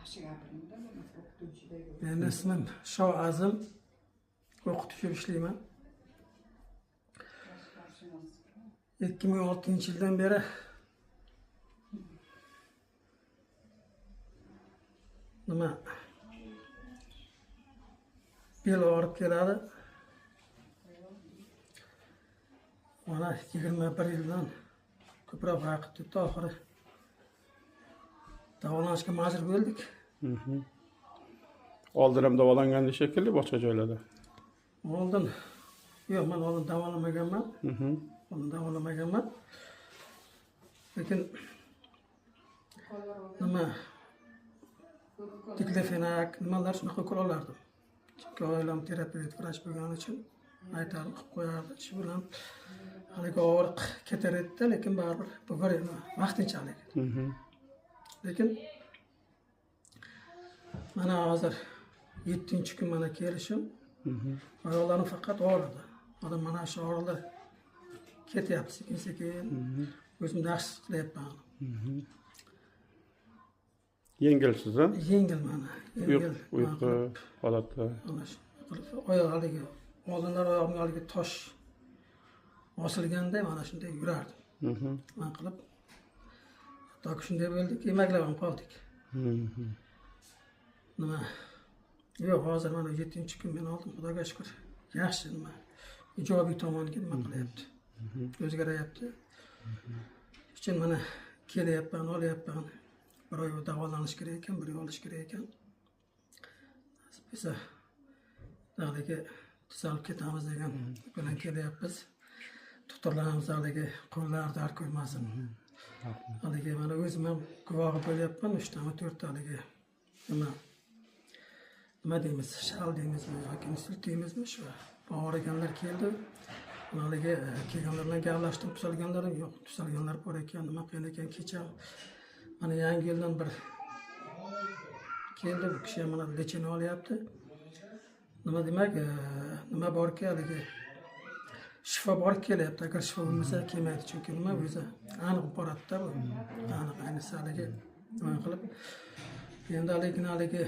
Yaxshi gapiringda, bo'lmasa o'qituvchidek. Meni ismim Sho Azim. O'qituvchi ishlayman. 2006-yildan beri nima bel og'rib keladi. Mana 21 yildan ko'proq vaqt o'tdi, oxiri davolanishga majbur bo'ldik. Oldin ham davolangandi shekilli boshqa joylarda. Oldin yo'q, man oldin davolamaganman. Oldin davolamaganman. Lekin nima diklofenak nimalar shunaqa ukol olardim. Chunki oilam terapevt vrach bo'lgani uchun aytardi, qilib qo'yardi. Shu bilan haligi og'riq ketar edi, lekin baribir bu bir vaqtinchalik. Lekin mana hozir 7-kun mana kelishim. Oyoqlarim faqat og'ridi. Hozir mana shu og'riqlar ketyapti sekin sekin. O'zim yaxshi his qilyapman. Yengilsiz, a? Yengil mana. Yengil. Uyqu holatda. Mana shu qilib oyoq haligi oldinlar oyog'imga haligi tosh osilganda mana shunday yurardim. Man qilib hattoki shunday bo'ldiki, emaklab ham qoldik. Nima yo'q, hozir mana 7-kun men oldim, Xudoga shukur. Yaxshi nima ijobiy tomonga nima qilyapti. O'zgaryapti. Uchun mana kelyapman, olyapman. Bir oy davolanish kerak ekan, bir oy olish kerak ekan. Nasib bo'lsa haligi tuzalib ketamiz degan bilan kelyapmiz. Doktorlarimiz haligi qo'llari dard ko'rmasin. Haligi mana o'zim ham guvohi bo'lyapman, 3tami 4ta haligi nima deymiz, shal deymizmi yoki insult deymizmi, shu og'riganlar keldi. Haligi kelganlar bilan gaplashdim, tuzalganlarim yo'q, tuzalganlar bor ekan, nima qilgan ekan kecha mana yangi yildan bir keldi, bu kishi ham mana lechение olyapti. Nima demak, nima borki haligi shifo bor kelyapti. Agar shifo bo'lmasa kelmaydi, chunki nima o'zi aniq boradida bu. Aniq ayniqsa haligi nima qilib endi haligi haligi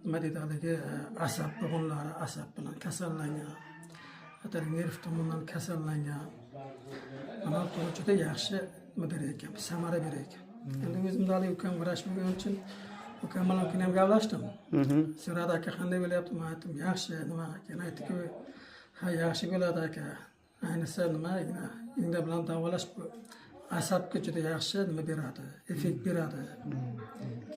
nima deydi haligi asab bo'g'inlari asab bilan kasallangan, hatto nerv tomondan kasallangan. Mana bu juda yaxshi nima berar ekan, samara berar ekan. Endi o'zimda haligi ukam vrach bo'lgani uchun ukam bilan kun ham gaplashdim. So'radi, aka qanday bo'lyapti? Man aytdim, yaxshi nima keyin aytdiki, ha yaxshi bo'ladi aka. Ayniqsa nima igna bilan davolash bu asabga juda yaxshi nima beradi, effekt beradi.